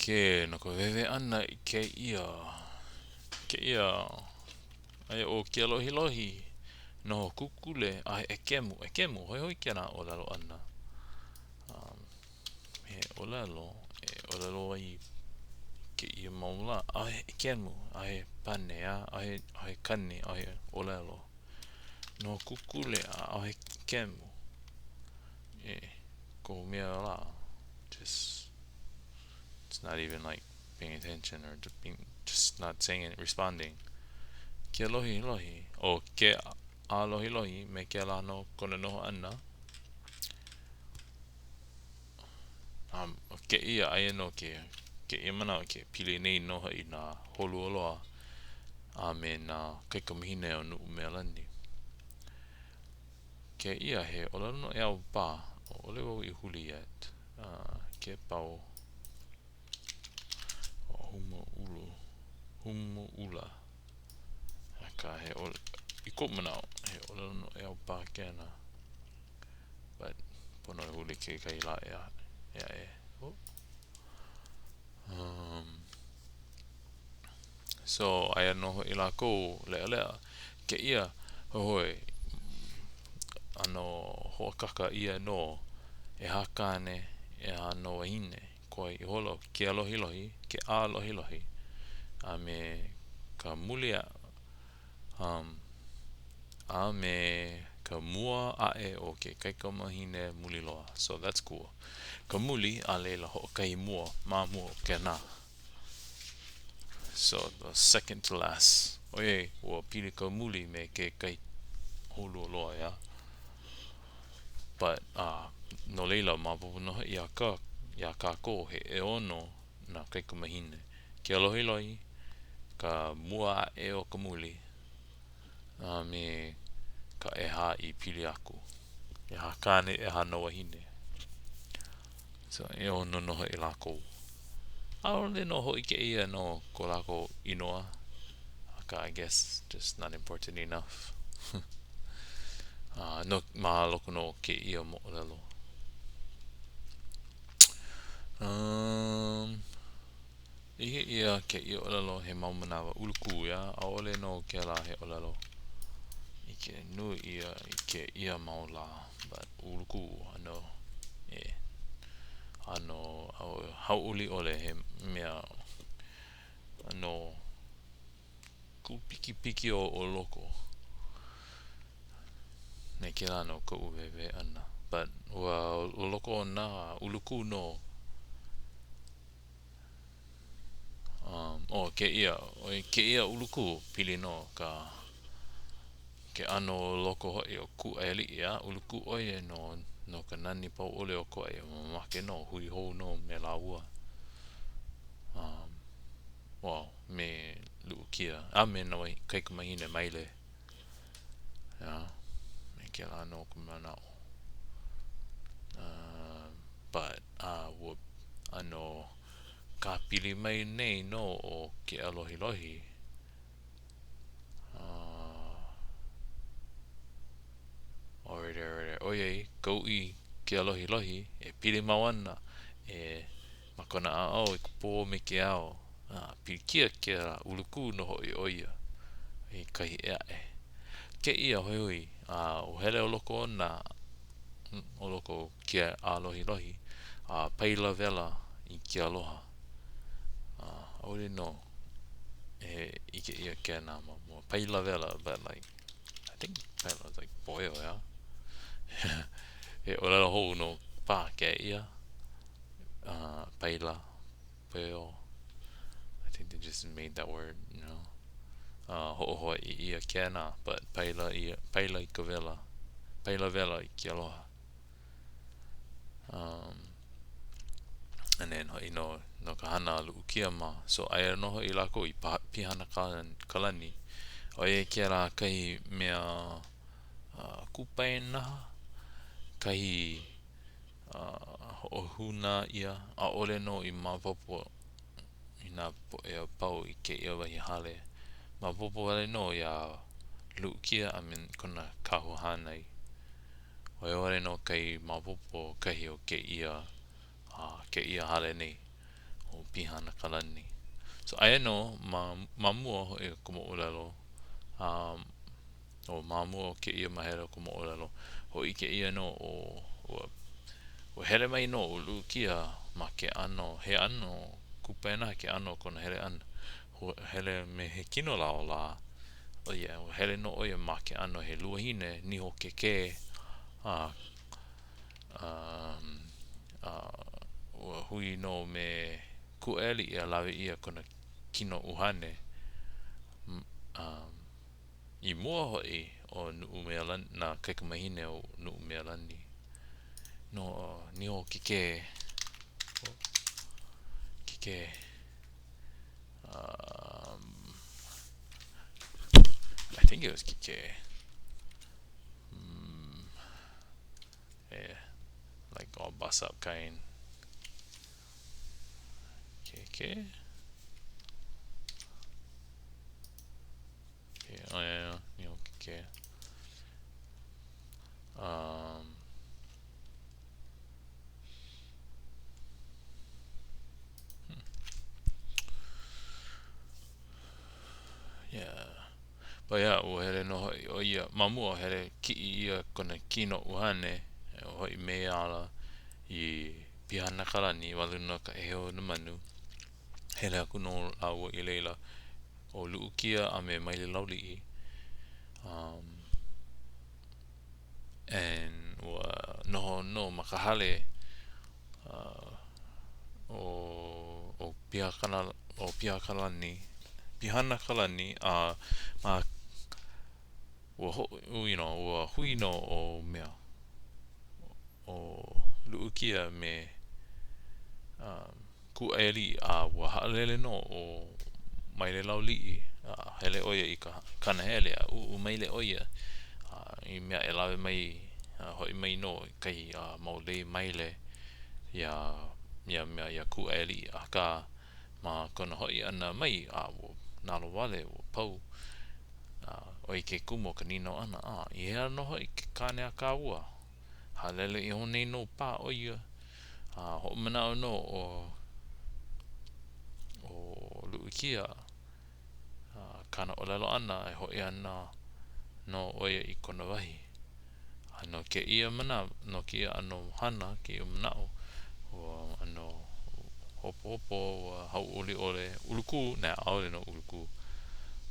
Okay, no ka wehewehe ʻana i kēia, kēia, aia ʻo Kealohilōhi, noho kūkule a he ʻekemu, ʻekemu, hoihoi kēlā ʻōlelo ʻana. Um, he ʻōlelo e ʻōlelo ai i kēia mau lā, ʻaʻohe ʻekemu, ʻaʻohe pane, a ʻaʻohe, ʻaʻohe kani, ʻaʻohe ʻōlelo. Noho kūkule a ʻaʻohe ʻekemu. E, kohu mea lā, just, it's not even like paying attention or just being, just not saying it, responding. Kealohilōhi, ʻo ke ʻālohilohi me kēlā nō kona noho ʻana. Um, ʻo kēia, aia nō ke, kēia manaʻo ke pili nei nō hoʻi nā Holualoa a me nā kaikamahine o Nuʻumealani. Kēia he ʻōlelo noʻeau paha, ʻaʻole wau i huli yet. Uh, ke pau o Humuʻulu, Humuʻula. Akā, he ʻole, i koʻu manaʻo, he ʻōlelo noʻeau paha kēnā. But, pono e huli kekahi lā e aʻe. Oh. Um, so, aia nō hoʻi lākou leʻaleʻa. Kēia, hoihoi, ʻano hoʻākāka ʻia nō ʻehā kāne, ʻehā nō wahine. Koe ihola ʻo Kealohilōhi, ke ʻālohilohi, a me ka muli a, um, a me ka mua aʻe o ke kaikamahine muli loa. So that's cool. Ka muli, a laila hoʻokahi mua ma mua o kēnā. So the second to last. ʻOiai, ua pili ka muli me kekahi holua loa, ʻeā? But, uh, no laila, maopopo nō hoʻi iā ka, iā kākou, he ʻeono nā kaikamahine. Kealohilōhi, ka mua aʻe o ka muli, a me ka ʻehā i pili aku. ʻEhā kāne, ʻehā nō wahine. So, ʻeono nō hoʻi lākou. ʻAʻole nō hōʻike ʻia no ko lākou inoa, akā I guess just not important enough. uh, no, ma loko nō o kēia moʻolelo. Um, ʻike ʻia kēia ʻōlelo he mau manawa ulukū, ʻeā, ʻaʻole nō kēlā he ʻōlelo ʻike nui ʻia i kēia mau lā, but ulukū, ʻano e ʻano hauʻoli ʻole he mea ʻano kūpikipikiʻō o loko me kēlā nō koʻu wehewehe ʻana, but ua o loko o nā ulukū nō. Um, ʻo kēia, ʻo kēia ulukū, pili nō ka ke ʻano o loko hoʻi o Kūʻaialiʻi, a ulukū ʻo ia no, no ka nani pau ʻole o Koʻai, mamake nō, hui hou nō me lāua. Um, well, me Luʻukia, a me nā kaikamahine maile. Yeah, me kēlā nō ka manaʻo. Uh, but, a ua ʻano kāpili mai nei nō ʻo Kealohilōhi. Uh, alright, alright, ʻoiai, ka uʻi Kealohilōhi e pili mau ana e ma kona ʻaoʻao i ka pō me ke ao. A pilikia kēlā, ulukū nō hoʻi ʻo ia i kahi ʻē aʻe. Kēia hoihoi, a ua hele o loko ona, o loko o Kealohilōhi, a paila wela i ke aloha. A ʻaʻole nō e ʻike ʻia kēnā ma mua. Paila wela, but like, I think paila is like boil, yeah? He ʻōlelo hou nō paha kēia, uh, paila. Boil. I think they just made that word, you know. Uh, hoʻohawaiʻi ʻia kēnā, but paila ia, paila i ka wela. Paila wela i ke aloha. Um, and then hoʻi no, no ka hana a Luʻukia mā. So aia nō hoʻi lākou i Pihana Kalani. ʻO ia kēlā kahi mea uh, kūpaenaha, kahi hoʻohūnā ʻia, ʻaʻole nō i maopopo i nā poʻe a pau i kēia wahi hale. Maopopo wale nō iā Luʻukia a me kona kahu hānai. ʻO ia wale nō kai maopopo kahi o kēia, kēia hale nei. ʻo Pihanakalani. So aia nō ma, ma mua hoʻi o ka moʻolelo, um, o ma mua o kēia mahele o ka moʻolelo, hōʻike ʻia nō ʻo ua, ua hele mai nō ʻo Luʻukia ma ke ʻano, he ʻano kupaianaha ke ʻano o kona hele ʻana. Ua hele me he kino lao lā, ʻo ia, ua hele nō ʻo ia ma ke ʻano he luahine niho kekē, a um, a ua hui nō me Kūʻaiāliʻi a lawe ʻia kona kino ʻuhane um, i mua hoʻi o Nuʻumealani, nā kaikamahine o Nuʻumealani. No niho kekē, kekē, um, I think it was kekē. Mm, yeah, like all bust up kind. Kekē. Okay, oh yeah, yeah, niho kekē. Um, hmm. Yeah. But yeah, ua hele nō hoʻi ʻo ia, ma mua hele kiʻi ʻia kona kino ʻuhane, ua hoʻi me ia ala i Pihanakalani ma luna o ka ʻēheu o nā manu. Hele aku nō lāua i laila, ʻo Luʻukia a me Mailelauliʻi. Um, and ua noho nō ma ka hale uh, o, o Pihakana, o Pihakalani, Pihanakalani, a ma ua ho, you know, ua hui nō ʻo mea, ʻo Luʻukia me um, Kūʻaiāliʻi, a ua haʻalele nō ʻo Mailelauliʻi, a hele ʻo ia i ka kanahele a ʻuʻu maile ʻo ia a i mea e lawe mai a hoʻi mai nō i kahi a mau lei maile iā ia mea iā Kūʻaiāliʻi, akā ma kona hoʻi ʻana mai a ua nalowale, ua pau. A ʻo ia ke kumu o ka nīnau ʻana, a i hea nō hoʻi ke kāne a kāua? Haʻalele iho nei nō paha ʻo ia, a hoʻomanaʻo nō ʻo ʻo Luʻukia a kāna ʻōlelo ʻana e hoʻi ana nō ʻo ia i kona wahi. A no kēia manawa, no kēia ʻano hana, kēia manaʻo, ua ʻano hopohopo, ua hauʻoli ʻole, ulukū, nah, ʻaʻole nō ulukū.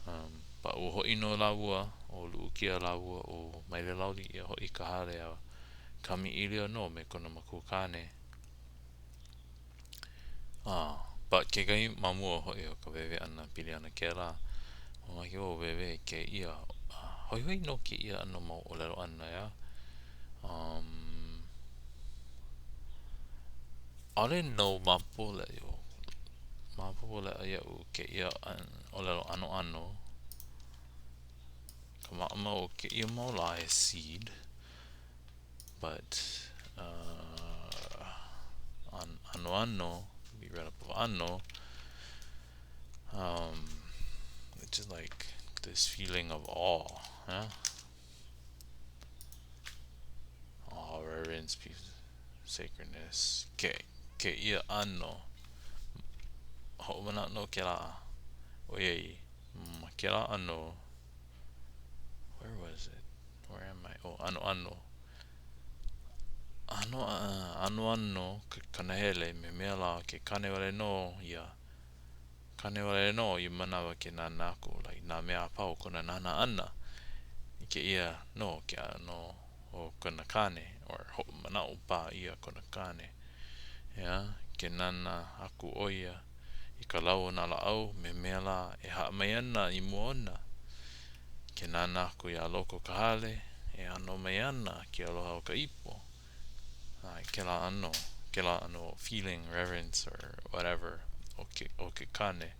Um, but ua hoʻi nō lāua, ʻo Luʻukia lāua ʻo Mailelauliʻi a hoʻi i ka hale a kamaʻilio nō me kona makuakāne. Ah, but kekahi ma mua hoʻi o ka wēwē ʻana pili ana kēlā, mamake wau wēwē i kēia. Hoihoi nō kēia ʻano mau ʻōlelo ʻana, ʻeā? Um, ʻaʻole nō maopopo leʻa maopopo leʻa iaʻu kēia ʻōlelo ʻanoʻano. Ka maʻamau o kēia mau lā he seed, but uh, ʻanoʻano, we read up of ʻano, um, it's just like this feeling of awe, huh? Awe, reverence, peace, sacredness. Ke, kēia ʻano hoʻomanaʻo nō kēlā ʻoiai ma kēlā ʻano where was it? Where am I? Oh, ʻanoʻano. ʻAno, ʻanoʻano ka kanahele me mea lā ke kane wale nō ia. Kane wale nō ia manawa ke nānā aku like nā mea a pau kona nānā ʻana i kēia nō ke ʻano o kona kāne or hoʻomanaʻo paha ʻia kona kāne. ʻEā, ke nānā aku ʻo ia i ka lau o nā lāʻau me mea lā e haʻa mai ana i mua ona. Ke nānā aku iā loko o ka hale, e ano mai ana ke aloha o ka ipo. A i kēlā ʻano, kēlā ʻano feeling, reverence or whatever o ke, o ke kāne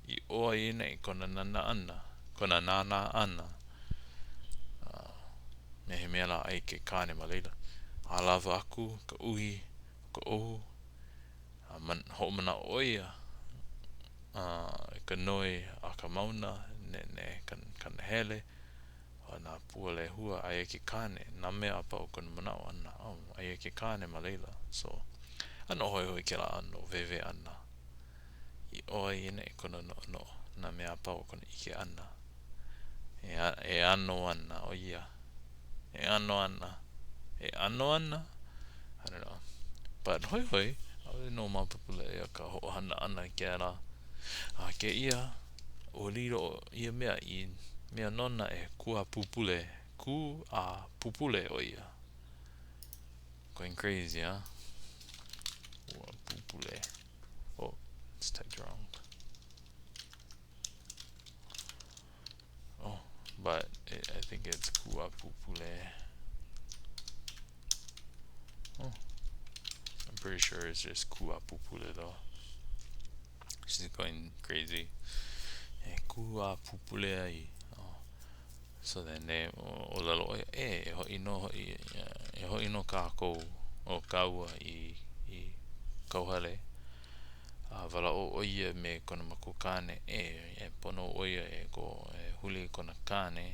i ʻō a i ʻaneʻi kona nānā ʻana, kona nānā ʻana. A me he mea lā aia ke kāne ma laila. ʻAlawa aku ka uhi o ka ʻohu, a man, hoʻomanaʻo ʻo ia a i ka noe a ka mauna, nēnē ka, ka nahele, a nā pua lehua, aia ke kāne, nā mea a pau kona manaʻo ʻana, oh, aia ke kāne ma laila. So, ʻano hoihoi kēlā ʻano wēwē ʻana. ai e neʻe kona noʻonoʻo, nā mea a pau o kona ʻike ʻana. E, e ano ana ʻo ia. E ano ana. E ano ana? I don't know. But hoihoi, ʻaʻole nō maopopo leʻa ia ka hoʻohana ʻana i kēlā a kēia, ua lilo ia mea i mea nona e kūapūpule, kū a pupule ʻo ia. Going crazy, huh? Kūapūpule. Oh, it's typed wrong. Oh, but it, I think it's Kuapupule. Oh, I'm pretty sure it's just Kuapupule though. She's going crazy. E kūapupule ai. Oh. So then they ʻōlelo ʻo ia, e, e hoʻi nō hoʻi, e hoʻi nō kākou o kāua i, i kauhale. A walaʻau ʻo ia me kona makuakāne, e, e pono ʻo ia e ko, e huli i kona kāne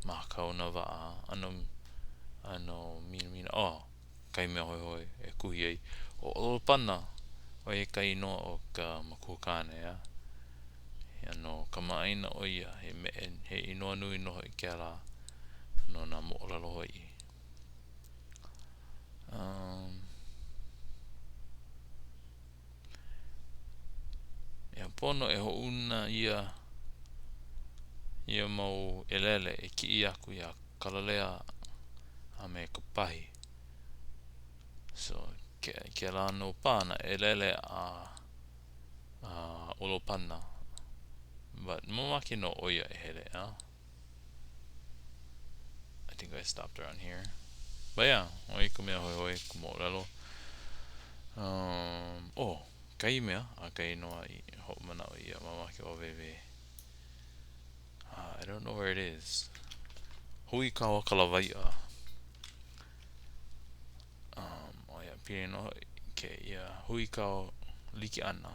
ma kāna waʻa, ʻano, ʻano minamina, oh, kahi mea hoihoi e kuhi ai, ʻo ʻOlopana, ʻo ia ka inoa o ka makuakāne, ʻeā? He ʻano kamaʻāina ʻo ia, he meʻe, he inoa nui nō hoʻi kēlā no nā moʻolelo hoʻi. Um, e pono e hoʻouna ʻia ia mau ʻelele e kiʻi aku iā Kalalea a me Kapahi. So, ke, kēlā nō paha nā ʻelele a, a ʻOlopana. But mamake nō ʻo ia e hele, ʻeā? I think I stopped around here. But yeah, ʻo ia ka mea hoihoi, ka moʻolelo. Um, oh, kahi mea a ka inoa i hoʻomanaʻo ʻia mamake ʻo Wēwē. Uh, I don't know where it is. Huikau a ka lawaiʻa. Um, oh yeah, pili nō hoʻi kēia huikau like ʻana.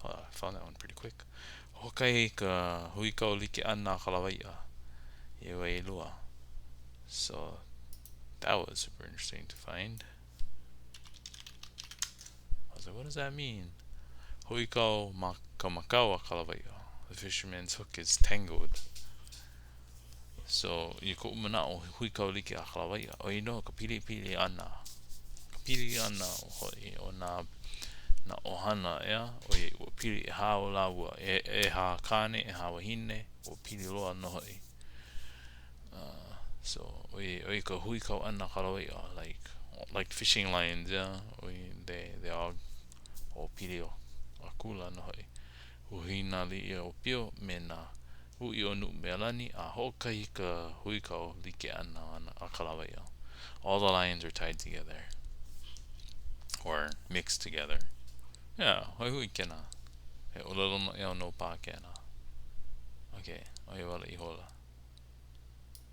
Oh, I found that one pretty quick. Hoʻokahi ka huikau like ʻana a ka lawaiʻa i Wailua. So that was super interesting to find. I was like, what does that mean? Huikau ma ka makau a ka lawaiʻa. The fisherman's hook is tangled. So, i koʻu manaʻo, huikau like a ka lawaiʻa, ʻo ia nō ka pilipili ʻana, ka pili ʻana hoʻi o nā nā ʻohana, ʻeā, ʻoiai ua pili ʻehā o lāua, e, ʻehā kāne, ʻehā wahine, ua pili loa nō hoʻi. Uh, so, ʻoiai, ʻo ia ka huikau ʻana a ka lawaiʻa, like, like fishing lines, ʻeā, ʻoiai, they, they all, ʻo pili akula nō hoʻi. Uhi nā aliʻi ʻōpio me nā uʻi o Nuʻumealani a hoʻokahi ka huikau like ʻana a ka lawaiʻa. All the lines are tied together or mixed together. Yeah, hoihoi kēnā. He ʻōlelo noʻeau nō paha kēnā. Okay, ʻo ia wale ihola.